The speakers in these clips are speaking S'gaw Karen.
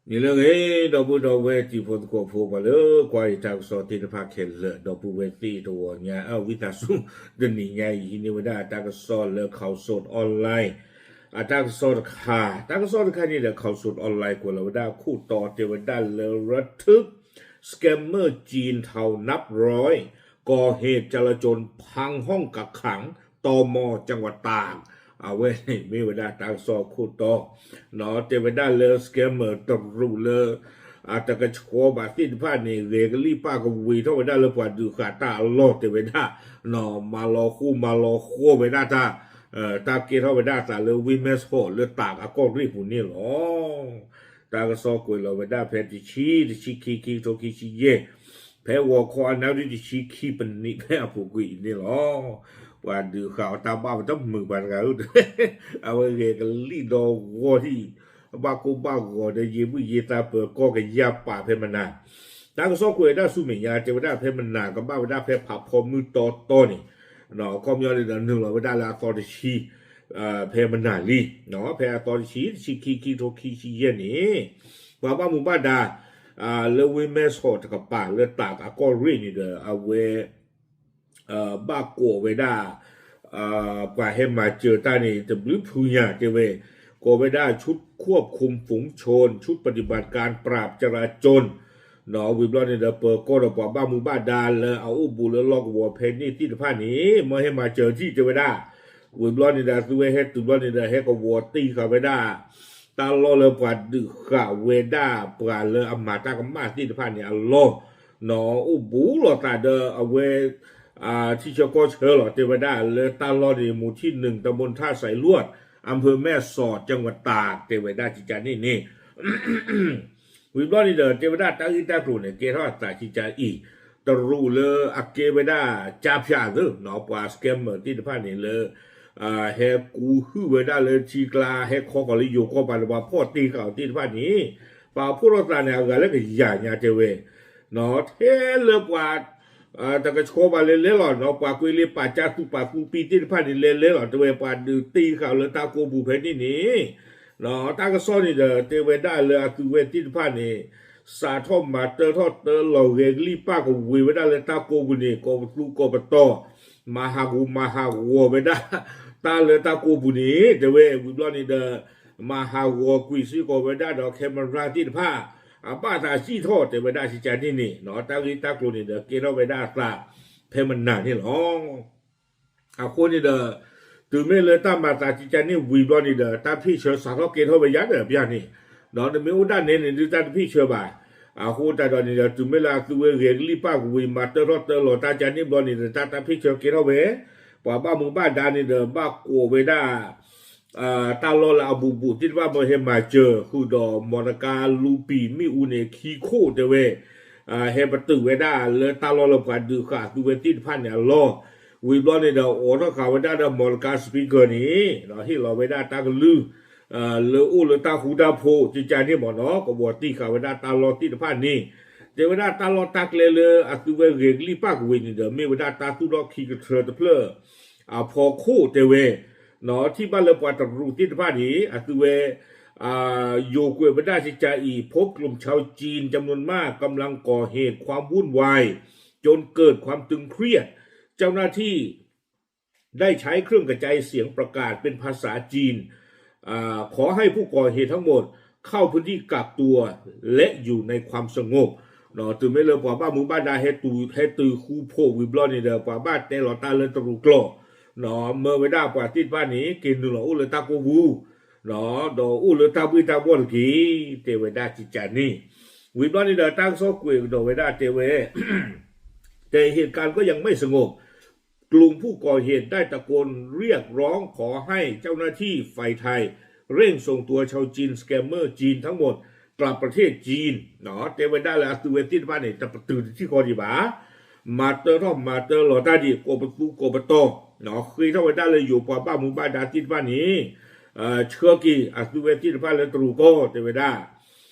နံၤလၢအဂ့ၤ ဒီပုၢ်ဒီဝဲၢ်တံၤဖိသကိးဖိ ပှၤလၢကွၢ်ယတၢ်ကစီၣ်သ့ၣ်တဖၣ်ခဲလၢာ် ဒီပုၢ်ဝဲၢ်သ့ၣ်တဂီၤညါ အဝံသးစူၤ တနံၤညါအံၤ ဟံးန့ၢ်ဝဲဒၣ်တၢ်ကစီၣ်လၢ Khaosod Online အတၢ်ကစီၣ်တခါ, တၢ်ကစီၣ်တခါန့ၣ်ဒီး Khaosod Online ကွဲးလီၤဝဲဒၣ်ခိၣ်တီတဲဝဲဒၣ်လၢ ระทึก scammer จีนเทานับร้อย ก่อเหตุจลาจลพังห้องกักขัง ตม จังหวัดตาก အဝဲန့ၣ်မ့ၢ်ဝဲဒၣ်တၢ်ကစီၣ်ခိၣ်တီ တဲဝဲဒၣ်လၢ scammer တရူးလၢ အတကဆှီဘၣ်သ့ၣ်တဖၣ်န့ၣ် ဂဲၤကလံၣ်ပၣ်ကဝ့ၤထီၣ်ဝဲဒၣ်လၢပှၤဒုးဃာ်တၢ်အလီၢ်တဲဝဲဒၣ် မၤလီၤဃိမၤလီၤဃီဝဲဒၣ်တၢ် တၢ်ကဲထီၣ်ဝဲဒၣ်အသးလၢ ဝ့ၢ်မဲၢ်ဆီး လၢတၢးအကီၢ်ရ့ၣ်ပူၤန့ၣ်လီၤ. တၢ်ကစီၣ်ကွဲးလီၤဝဲဒၣ်ဖဲတဆံ တဆံခံ ခံကထိခံဆံယဲၢ် ဖဲဂီၤခီအနၣ်ရံၣ်တဆံခံပနံးဖဲအပူၤကွံာ်အံၤန့ၣ်လီၤ. ပှၤဒုးဃာ်အီၤတၢ်ဘၣ်ပတမုာ်ပှၤတဂၤဧၢ အဝဲဂဲၤကလံၣ်ဒီဂီၢ်ထံၣ် ဘၣ်ကိၢ်ဘၣ်ဂီၤဒီးယံာ်ဘုၣ်ယံာ်သးပၢၤကီၢ်ကယၢ်ပာ်ဖဲမနၤ တၢ်ကစီၣ်ကွဲးဝဲဒၣ်ဆူမဲာ်ညါ တဲဝဲဒၣ်ဖဲမနၤကဘၣ်ဝဲဒၣ်ဖဲဖးဖီမုၢ်တီတီန့ၣ် ခီပညီန့ၣ်ဒီးနုာ်လီၤဝဲဒၣ်လၢအသီတဆံ ဖဲမနၤလံ ဖဲအသီတဆံ တဆံခံ ခံကထိခံဆံယဲၢ်န့ၣ် ပှၤဘၣ်မူဘၣ်ဒါ လၢဝ့ၢ်မဲၢ်ဆီးတကပၤလၢတၢးအကီၢ်ရ့ၣ်န့ၣ်ဒီး အဝဲ ဘၣ်ကိးဝဲဒၣ် ပှၤဟဲမၤစၢၤတၢ်န့ၣ် တဘျုးဖုညါတဲဝဲ ကိးဝဲဒၣ် ชุดควบคุมฝูงชน ชุดปฏิบัติการปราบจลาจล ဝံၤဘျီန့ၣ်ဒီး ပၢၤကီၢ်ဒီးပှၤဘၣ်မူဘၣ်ဒါလၢအအိၣ်ဘူးလၢလီၢ်ကဝီၤဖဲန့ၣ်သ့ၣ်တဖၣ်န့ၣ် မၢဟဲမၤစၢၤထံၣ်တဲဝဲဒၣ် ဝံၤဘျီန့ၣ်ဒီး သုဝဲဟဲတုၤဘျီန့ၣ်ဒီး ဟဲကဝီၤတ့ၢ်ဃာ်ဝဲဒၣ် တၢ်လီၢ်လၢပှၤဒုးဃာ်ဝဲဒၣ်ပှၤလၢအမၤတၢ်ကမၣ်သ့ၣ်တဖၣ်န့ၣ်အလီၢ် အိၣ်ဘူးလိာ်သးဒီးအဝဲ ထံဆၢကီၢ်ဆၢလီၤ တဲဝဲဒၣ်လၢတၢ်လီၢ်န့ၣ် หมู่ที่หนึ่ง ตำบลท่าสายลวด อำเภอแม่สอด จังหวัดตาก တဲဝဲဒၣ်ကကန့ၣ်န့ၣ် ဝံၤဘျီန့ၣ်ဒီး တဲဝဲဒၣ်တၢ်ဂ့ၢ်တၢ်ကျိၤန့ၣ် ကဲထီၣ်အသးကကအံၤ တရူးလၢအကဲဝဲဒၣ် ကၠါဖၠးသ့ ပှၤ scammer သ့ၣ်တဖၣ်န့ၣ်လၢ ဟဲကူဟုၣ်ဝဲဒၣ်လၢထံကျါ ဟဲခီကီၤလၢယိၤကီၢ်ပၤလၢပှၤဖီၣ်တ့ၢ်ဃာ်အီၤသ့ၣ်တဖၣ်န့ၣ် ပှၤဖှိၣ်ထီၣ်သးန့ၣ် အဂၤလၢကယၤညါတဲဝဲ ထဲလၢပှၤ တကဆှီဘၣ်လဲၤလဲၤလီၤ ပှၤကွ့လ့ပာ်ကၢ်သူၣ်ပာ်သူၣ်ပံသ့ၣ်တဖၣ်န့ၣ် လဲၤလဲၤလီၤ တဲဝဲ ပှၤဒုးတ့ၢ်ဃာ်လၢတၢ်ကိးပူၤဖဲန့ၣ်န့ၣ် တၢ်ကစီၣ်န့ၣ်ဒီး တဲဝဲဒၣ်လၢအသုဝဲသ့ၣ်တဖၣ်န့ၣ် စးထီၣ်မၤတၢထီၣ်တၢလီၤဂဲၤကလံၣ်ပၣ်ကဝ့ၤဝဲဒၣ်လၢတၢ်ကိးပူၤန့ၣ် ကိးပသူကိးပတီၤ မၤဟးဂူာ်မၤဟးဂီၤဝဲဒၣ် တၢ်လၢတၢ်ကိးပူၤန့ၣ် တဲဝဲ ဝံၤဘျီန့ၣ်ဒီး မၤဟးဂီၤကွံာ်စ့ၢ်ကီးဝဲဒၣ်ဒီး camera သ့ၣ်တဖၣ် အဘၣ်သးစံၣ်ထီၣ်တဲဝဲဒၣ်ကကန့ၣ်န့ၣ် တၢ်ဂ့ၢ်တၢ်ကျိၤန့ၣ်ဒီး ကဲထီၣ်ဝဲဒၣ်အသး ဖဲမနၤန့ၣ်လီၤ. အဃိန့ၣ်ဒီး တုၤမ့ၢ်လၢတၢ်မၤသးကကန့ၣ်ဝံၤဘျီန့ၣ်ဒီး တၢ်ဖ့ၣ်ဆၢစးထီၣ်ကဲထီၣ်ဝဲယါဒီးပျၢ်န့ၣ် ဒီးနမ့ၢ်အိၣ်ဒၣ်နဲန့ၣ် ဒုးတၢ်တဖ့ၣ်ဆၢဘၣ်. အဃိသတးဒီးန့ၣ်ဒီး တုၤမ့ၢ်လၢအသုဝဲဂဲၤကလံၣ်ပၣ်ကဝ့ၤ မၤတၢထီၣ်တၢလီၤတၢ်ကန့ၣ်ဘျီန့ၣ်ဒီး တၢ်တၢ်ဖ့ၣ်ဆၢကဲထီၣ်ဝဲ ပှၤဘၣ်မူဘၣ်ဒါန့ၣ်ဒီး ဘၣ်ကိးဝဲဒၣ် တၢ်လီၢ်လၢအဘူးဘူးသ့ၣ်တဖၣ်မၢဟဲမၤစၢၤ ဃုာ်ဒီး မော်တော်ကား လူပီ မ့ၣ်အူန့ၣ် ခံခိၣ်တဲဝဲ ဟဲပတုာ်ဝဲဒၣ်လၢတၢ်လီၢ်လၢပှၤဒုးဃာ်အသုဝဲသ့ၣ်တဖၣ်န့ၣ်အလီၢ် ဝံၤဘျီန့ၣ်ဒီး အိးထီၣ်ဃာ်ဝဲဒၣ်ဒီး မော်တော်ကား speaker န့ၣ် ဟ့ၣ်လီၤဝဲဒၣ်တၢ်ကလုၢ် လၢအိၣ်လၢတၢ်ဃူတၢ်ဖိး ကကန့ၣ်မ့ၢ်နီၤ ကဝီၤတ့ၢ်ဃာ်ဝဲဒၣ်တၢ်လီၢ်သ့ၣ်တဖၣ်န့ၣ် တဲဝဲဒၣ်တၢ်လီၢ်တၢ်ကျဲလၢအသုဝဲဂဲၤကလံၣ်ပၣ်ကဝ့ၤန့ၣ်ဒီး မ့ၢ်ဝဲဒၣ်တၢ်သူၣ်ထီၣ်ခံကထၢတဖျၢၣ် အဖီခိၣ်တဲဝဲ ထံၣ်ဘၣ်လၢပှၤတရူးသ့ၣ်တဖၣ်န့ၣ် အသုဝဲ ယိၤကွဲးဝဲဒၣ်ကကအံၤ พบกลุ่มชาวจีนจำนวนมากกำลังก่อเหตุความวุ่นวาย จนเกิดความตึงเครียด เจ้าหน้าที่ได้ใช้เครื่องกระจายเสียงประกาศเป็นภาษาจีน ขอให้ผู้ก่อเหตุทั้งหมดเข้าพื้นที่กักตัวและอยู่ในความสงบ တုၤမ့ၢ်လၢပှၤဘၣ်မူဘၣ်ဒါ ဟဲတုၤဃူဖိးဝံၤဘျီန့ၣ်ဒီး ပှၤဘၣ်တဲလီၤတၢ်လၢတရူးကျိာ် မၢဝဲဒၣ်ပှၤသ့ၣ်တဖၣ်န့ၣ် က့ၤနုာ်လီၤအိၣ်လၢတၢ်ကိးပူၤ ဒီးအိၣ်လၢတၢ်ဘှ့ၣ်တၢ်ဘှီၣ်တက့ၢ် တဲဝဲဒၣ်ကကန့ၣ် ဝံၤဘျီန့ၣ်ဒီး တၢ်ကစီၣ်ကွဲးကဒီးဝဲဒၣ်တဲဝဲ แต่เหตุการณ์ก็ยังไม่สงบ กลุ่มผู้ก่อเหตุได้ตะโกนเรียกร้องขอให้เจ้าหน้าที่ฝ่ายไทยเร่งส่งตัวชาวจีน สแกมเมอร์ จีนทั้งหมดกลับประเทศจีน တဲဝဲဒၣ်လၢအသုဝဲသ့ၣ်တဖၣ်န့ၣ် တပတုာ်တထံၣ်ဃီဒံးဘၣ် မၤတၢထီၣ်မၤတၢလီၤတၢ်ဒံး ကိးပသူကိးပတီၤ ဃ့ထီၣ်ဝဲဒၣ်လၢယိၤပှၤဘၣ်မူဘၣ်ဒါသ့ၣ်တဖၣ်န့ၣ် ဆှၢက့ၤအသုဝဲသ့ၣ်တဖၣ်လၢတရူးကီၢ် တဲဝဲဒၣ်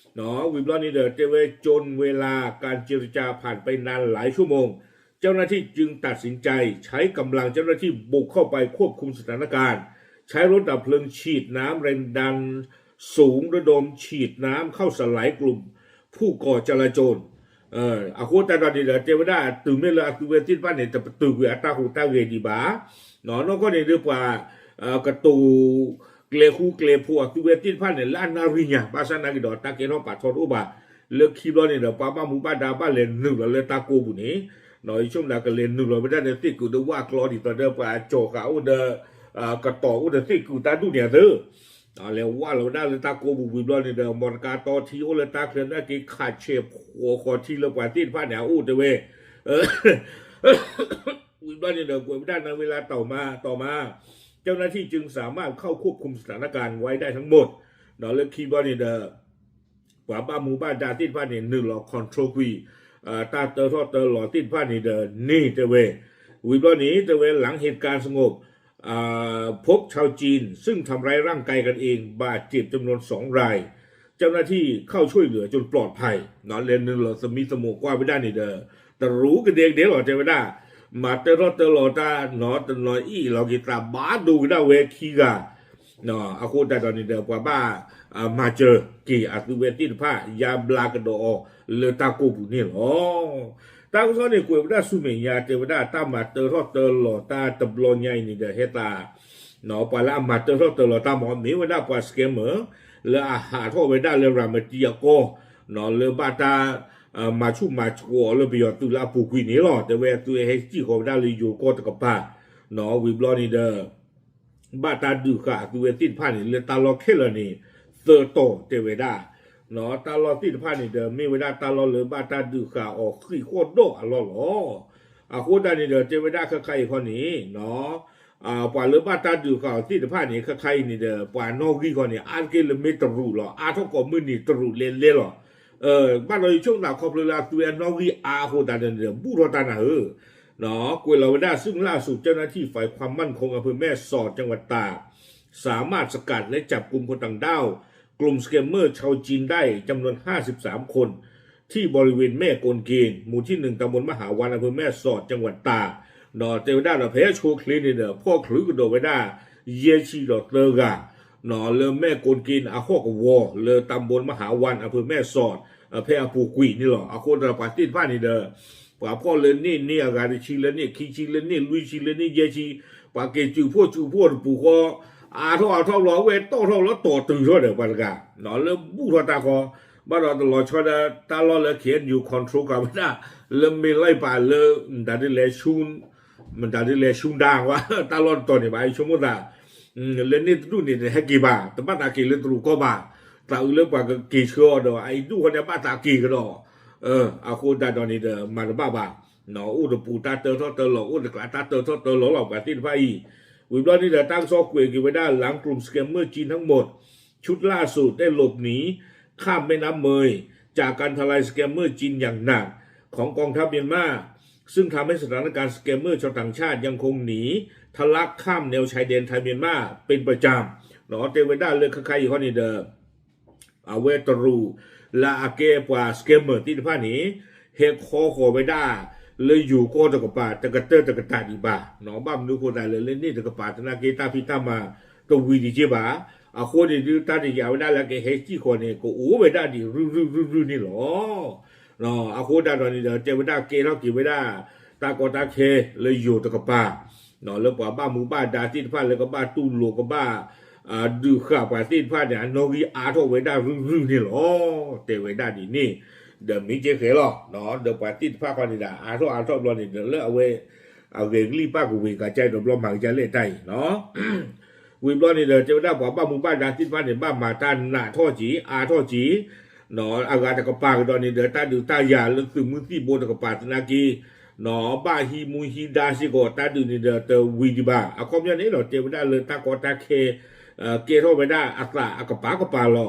ဝံၤဘျီန့ၣ်ဒီး တဲဝဲ จนเวลาการเจรจาผ่านไปนานหลายชั่วโมง เจ้าหน้าที่จึงตัดสินใจใช้กำลังเจ้าหน้าที่บุกเข้าไปควบคุมสถานการณ์ ใช้รถดับเพลิงฉีดน้ำแรงดัน สูงระดมฉีดน้ำเข้าสลายกลุ่มผู้ก่อจลาจล အဃိသတးဒီးန့ၣ်ဒီး တဲဝဲဒၣ်တုၤမ့ၢ်လၢအသုဝဲသ့ၣ်တဖၣ်န့ၣ် တပတုာ်ကွံာ်အတၢ်ဟူးတၢ်ဂဲၤဒံးဘၣ်, နီၢ်ကီၢ်န့ၣ်ဒီးပှၤ ကတိၤကျဲၤဃူကျဲၤဖိးအသုဝဲသ့ၣ်တဖၣ်န့ၣ် လၢအနၣ်ရံၣ်ညါ ဘၣ်ဆၣ်နာ်က့ဒီး တၢ်ကဲထီၣ်ပာ်ထီၣ်တအိၣ်ဘၣ်. လၢခံဘျီန့ၣ်ဒီး ပှၤဘၣ်မူဘၣ်ဒါဘၣ်လဲၤနုာ်လီၤလၢတၢ်ကိးပူၤန့ၣ်, ယဆိကမိၣ်ကလဲၤနုာ်လီၤဝဲဒၣ်ဒီးသ့ၣ်ကုာ်ဒီးဝၣ်ကျီဒ်သိးဒီးပှၤကၠီၤဃာ်အိၣ်ဒီး ကတီၤအိၣ်ဒီးသ့ၣ်ကုာ်တၢ်ဒူၣ်န့ၣ်အသိး လဲၤဝၣ်လီၤဝဲဒၣ်လၢတၢ်ကိးပူၤဝံၤဘျီန့ၣ်ဒီး မီတကါတီထံအိၣ်လၢတၢ်ချၢနာ်က့ ခးဆဲးဖှီၣ်ဃီၤထံလၢပှၤသ့ၣ်တဖၣ်န့ၣ် အအိၣ်တဲဝဲ ဝံၤဘျီန့ၣ်ဒီး ကွဲးဝဲဒၣ်နၢ်ဝ့လၢတီၤမါတီၤမါ เจ้าหน้าที่จึงสามารถเข้าควบคุมสถานการณ์ไว้ได้ทั้งหมด ဒီးလၢခံဘျီန့ၣ်ဒီး ပှၤဘၣ်မူဘၣ်ဒါသ့ၣ်တဖၣ်န့ၣ် နုာ်လီၤ control ကွံာ် တၢ်တၢထီၣ်တၢလီၤသ့ၣ်တဖၣ်န့ၣ်ဒီးန့ၣ်တဲဝဲ, ဝံၤဘျီန့ၣ်တဲဝဲ หลังเหตุการณ์สงบ พบชาวจีนซึ่งทำร้ายร่างกายกันเองบาดเจ็บจำนวนสองราย เจ้าหน้าที่เข้าช่วยเหลือจนปลอดภัย လဲၤနုာ်လီၤသမံသမိးကွၢ်ဝဲဒၣ်န့ၣ်ဒီး တရူးကဒဲကဒဲလီၤတဲဝဲဒၣ်, မၤတၢထီၣ်တၢလီၤတၢ် တနီၤအ့ၣ်လီၤက့ၤသးဘၣ်ဒိကဒၣ်ဝဲခံဂၤ အဃိသတးဒီးန့ၣ်ဒီး ပှၤဘၣ်မၤစၢၤက့ၤအသုဝဲသ့ၣ်တဖၣ် ယါဘျါကဒီးအီၤလၢတၢ်ကိးပူၤန့ၣ်လီၤ. တၢ်ကစီၣ်န့ၣ်ကွဲးဝဲဒၣ်ဆူမဲာ်ညါ တဲဝဲဒၣ်တၢ်မၤတၢထီၣ်တၢလီၤတၢ်တဘျီညါအံၤန့ၣ်ဒီး ဟဲသး ပှၤလၢအမၤတၢထီၣ်တၢလီၤတၢ်မ့ၢ် မ့ၢ်ဝဲဒၣ်ပှၤ scammer လၢအဟးထီၣ်ဝဲဒၣ်လၢရၤမတံအကီၢ် လၢဘၣ်တၢ် မၤဆူၣ်မၤဆှီလၢပယီၤသုးလၢအပူၤကွံာ်န့ၣ်လီၤ. တဲဝဲအသုဟဲစံၣ်ဃီၤဝဲဒၣ်လၢယိၤကီၢ်တကပၤ ဝံၤဘျီန့ၣ်ဒီး ဘၣ်တၢ်ဒုးဃာ်အသုဝဲသ့ၣ်တဖၣ်န့ၣ် လၢတၢ်လီၢ်ခဲလၢာ်န့ၣ် သၢတီၤတဲဝဲဒၣ်, တၢ်လီၢ်သ့ၣ်တဖၣ်န့ၣ်ဒီး မ့ၢ်ဝဲဒၣ်တၢ်လီၢ်လၢဘၣ်တၢ်ဒုးဃာ်အီၤဃံးဃီၣ်ဒီၣ်အလီၢ်လီၤ. အဃိသတးန့ၣ်ဒီး တဲဝဲဒၣ်ခဲခါအံၤခီန့ၣ် ပှၤလၢဘၣ်တၢ်ဒုးဃာ်အီၤသ့ၣ်တဖၣ်န့ၣ် ခဲခါအံၤန့ၣ်ဒီး ပှၤနီၣ်ဂံၢ်ခီန့ၣ် အါတက့ၢ်လၢမ့ၢ်တရူးလီၤ. အါထီၣ်ကိးမုၢ်နံၤတရူးလဲလဲလီၤ. ဘၣ်ဒီးယဆိကမိၣ်သးခီဖျိလၢအသုဝဲအနီၣ်ဂံၢ်အါအဃိသတးန့ၣ်ဒီး ဘူၣ်ထီၣ်တၢ်နၤဧၢ ကွဲးလီၤဝဲဒၣ် ซึ่งล่าสุดเจ้าหน้าที่ฝ่ายความมั่นคงอำเภอแม่สอดจังหวัดตากสามารถสกัดและจับกลุ่มคนต่างด้าวกลุ่มสแกมเมอร์ชาวจีนได้จำนวนห้าสิบสามคนที่บริเวณแม่กลเกณฑ์หมู่ที่หนึ่งตำบลมหาวันอำเภอแม่สอดจังหวัดตาก ဒီးတဲဝဲဒၣ်ဒီးဖဲအဆိအချ့န့ၣ်ဒီး ဖီၣ်ချုးကဒီးဝဲဒၣ် ယဲၢ်ဆံဒီးသၢဂၤ လၢမဲၢ်ကိၣ်က့ၣ်အဟီၣ်ကဝီၤ လၢတၢ်ဘိမဟါဝၢ် အဖၢၣ်မဲၢ်စီး ဖဲအပူၤကွံာ်န့ၣ်လီၤ. အဃိဒီးပှၤသ့ၣ်တဖၣ်န့ၣ်ဒီး ပှၤဖီၣ်လၢန့ၣ်န့ၢ်အဂၤတဆံ လၢန့ၣ်ခံဆံ လၢန့ၣ်လွံၢ်ဆံလၢန့ၣ်ယဲၢ်ဆံ ပှၤက့ၤစုးဖှိၣ်စုးဖှိၣ်တပူၤဃီ အါထီၣ်အါထီၣ်ဘျီ အဝဲတီၢ်ထီၣ်လီၤတီၤတုၤထီၣ်ဒီးပှၤတဂၤ လၢဘူၣ်ထီၣ်တၢ်ဃီ ဘၣ်ဒီးတလီၤဆီဒီးတၢ်လီၢ်လၢ K N U control ဃာ်ဝဲဒၣ် လၢမ့ၢ်လီၢ်ပာ်လၢ မတၤဒ်လဲၣ်ဆူ မတၤဒ်လဲၣ်ဆူဒါဝဲ တၢ်လီၢ်တတီၤန့ၣ်ဘၣ် ယဆိကမိၣ်သး လၢန့ၣ်တဒူၣ်န့ၣ် တဟဲက့ၤဘၣ် တဘၣ်သးက့ၤလၢတရူးကီၢ်ဘၣ် သးအုးလၢပှၤကက့ၤဆှၢအီၤဒီး အအံၤဒူၣ်ဃီန့ၣ် ဘၣ်သးက့ၤကဒီး အဃိဒၣ်ဒီးန့ၣ်ဒီး မၤတဘၣ်ဘၣ် အိၣ်တပူၤတၢ်တၢထီၣ်တၢလီၤ အိၣ်တကျးတၢ်တၢထီၣ်တၢလီၤလီၤ ပှၤသ့ၣ်တဖၣ်အံၤ ဝံၤဘျီန့ၣ်ဒီး တၢ်ကစီၣ်ကွဲးက့ၤဝဲဒၣ် หลังกลุ่มสแกมเมอร์จีนทั้งหมด ชุดล่าสุดได้หลบหนีข้ามแม่น้ำเมย จากการทลายสแกมเมอร์จีนอย่างหนัก ของกองทัพเมียนมา ซึ่งทำให้สถานการณ์สแกมเมอร์ชาวต่างชาติยังคงหนีทะลักข้ามแนวชายแดนไทยเมียนมาเป็นประจำ တဲဝဲဒၣ်လၢခဲခါအံၤခီန့ၣ်ဒီး အဝဲတရူး လၢအကဲပှၤ scammer သ့ၣ်တဖၣ်န့ၣ် ဟဲခီဃီၤဝဲဒၣ် လၢယိၤကီၢ်တကပၤ တကတၢၢ်တကတၢၢ်ဒံးဘၣ် ဘၣ်မနုၤဃိသးလဲၣ် လၢန့ၣ်တကပၤသနာ်က့ တၢ်ဖံးတၢ်မၤတဝံၤဒံးက့ဘၣ် အဃိန့ၣ်ဒုး တၢ်တယာ်ဝဲဒၣ်လၢကဟဲစံၣ်ဃီၤန့ၣ် ကအိၣ်ဝဲဒၣ်ဒံးရုၢ်ရုၢ်ရုၢ်ရုၢ်န့ၣ်လီၤ. အဃိဒၣ်ဒီးန့ၣ်ဒီး တဲဝဲဒၣ်ကဲထီၣ်က့ၤဝဲဒၣ် တၢ်ကီတၢ်ခဲလၢယိၤတကပၤ လၢပှၤဘၣ်မူဘၣ်ဒါသ့ၣ်တဖၣ်လၢကဘၣ်တူၢ်လိာ်ကဘၣ် ဒုးဃာ်ပှၤသ့ၣ်တဖၣ်န့ၣ် အနီၣ်ဂံၢ်အါထီၣ်ဝဲဒၣ်ရုၢ်ရုၢ်န့ၣ်လီၤ. တဲဝဲဒၣ်ဒ်န့ၣ် ဒီးမ့ၢ်ကဲဃဲလီၤ ဒီးပှၤသ့ၣ်တဖၣ်ခီန့ၣ်ဒီး အါထီၣ်အါထီၣ်ဘျီန့ၣ်ဒီး လၢအဝဲ အဂဲၤကလံၣ်ပၣ်ကဝ့ၤကါကၢဒီးဘျီမၤကစၢ်လဲၣ်တၢ်အံၤ ဝံၤဘျီန့ၣ်ဒီး တဲဝဲဒၣ်ပှၤဘၣ်မူဘၣ်ဒါသ့ၣ်တဖၣ်န့ၣ် ဘၣ်မၤတၢ်နးထီၣ်က့ၤ အါထီၣ်က့ၤ အဂၤတကပၤကဒီးန့ၣ်ဒီး တၢ်ဒုးတၢ်ယၤလၢသုးမုၢ်သံၣ်ဘိတကပၤသနာ်က့ ဘၣ်ဟံးမူဟံးဒါစ့ၢ်ကီး တၢ်ဒုးန့ၣ်ဒီးတဝံၤဒံးဘၣ် အခီပညီန့ၣ်ဒီး တဲဝဲဒၣ်လၢတၢ်ကီတၢ်ခဲ ကဲထီၣ်ဝဲဒၣ်အသးအကပၤကပၤလီၤ.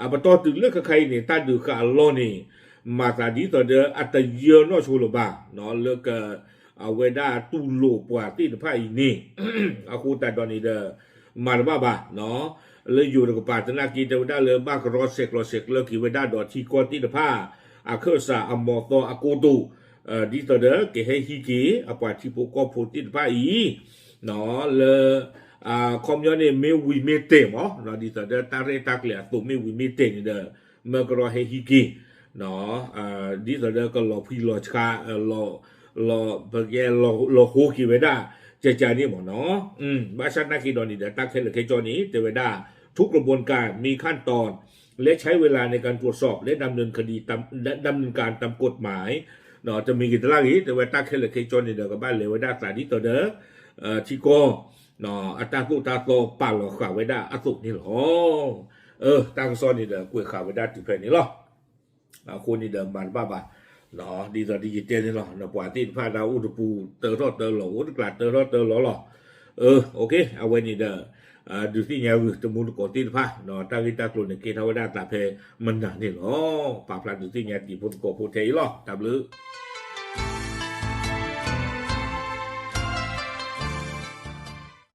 အပတီၢ်တုၤလၢခဲခါအံၤန့ၣ် တၢ်ဒုးဃာ်အလီၢ်န့ၣ် မၤသးဒ်သိးဒီးအတယၢနီၢ်ဆိလၢၤဘၣ် လၢက အဝဲဒၣ်တူၢ်လိာ်ပှၤသ့ၣ်တဖၣ်အံၤန့ၣ် အဃိသတးဒီးန့ၣ်ဒီး မၤတဘၣ်ဘၣ် လၢယိၤတကပၤသနာ်က့ တဲဝဲဒၣ်လၢဘၣ်ကရီဆဲးကျိးဆဲးကျၢက့ၤဝဲဒၣ်ဒီးထံကီၢ်သ့ၣ်တဖၣ် အခၢၣ်စးအမီၤသီအကိတိာ် ဒ်သိးဒီးကဟဲဟံးက့ၤအပှၤထံဖိကီၢ်ဖိသ့ၣ်တဖၣ်အံၤ လၢ ခီပညီန့ၣ် မ့ၢ်ဝံၤမ့ၢ်တဲာ်မး, ဒ်သိးဒီးတၢ်ရဲၣ်တၢ်ကျဲၤအသိးမ့ၢ်ဝံၤမ့ၢ်တဲာ်န့ၣ်ဒီး မၢကရီဟဲဟံးက့ၤ, ဒ်သိးဒီးကလီၤဖှံလီၤဆှါ လီၤ ပကဲ လီၤဟိက့ၤဝဲဒၣ် ကကန့ၣ်မ့ၢ်နီၤ. ဘၣ်ဆၣ်နာ်က့ၤဒီးန့ၣ်ဒီး တၢ်ခဲလၢာ်ခဲဆ့န့ၣ် တဲဝဲဒၣ် ทุกกระบวนการมีขั้นตอน และใช้เวลาในการตรวจสอบและดำเนินคดี ดำเนินการตามกฎหมาย တမံၤဂ့ၤတလါဂ့ၤ တဲဝဲတၢ်ခဲလၢာ်ခဲဆ့န့ၣ်ဒီး ကဘၣ်လဲၤဝဲဒၣ်သးဒ်သိးဒီး ထံကီၢ် အတၢ်သိၣ်တၢ်သီပာ်လီၤဃာ်ဝဲဒၣ်အသိးန့ၣ်လီၤ. တၢ်ကစီၣ်န့ၣ်ဒီး ကွဲးဃာ်ဝဲဒၣ်တုၤဖဲန့ၣ်လီၤ. အဃိန့ၣ်ဒီးမၤတဘၣ်ဘၣ်, ဒ်သိးဒီးယတဲန့ၣ်လီၤ, ပှၤသ့ၣ်တဖၣ်ဒၣ်အိၣ်တပူၤ တၢထီၣ်တၢလီၤ အိၣ်တကျးတၢထီၣ်တၢလီၤလီၤ. အဝဲန့ၣ်ဒီး ဒုးသ့ၣ်ညါဂုာ်တမူတကိးသ့ၣ်တဖၣ်, တၢ်ဂ့ၢ်တၢ်ကျိၤန့ၣ် ကဲထီၣ်ဝဲဒၣ်အသးဖဲမနၤန့ၣ်လီၤ. ပာ်ဖျါဒုးသ့ၣ်ညါတံၤဖိသကိးဖိထဲအံၤလီၤ. တၢ်ဘျုး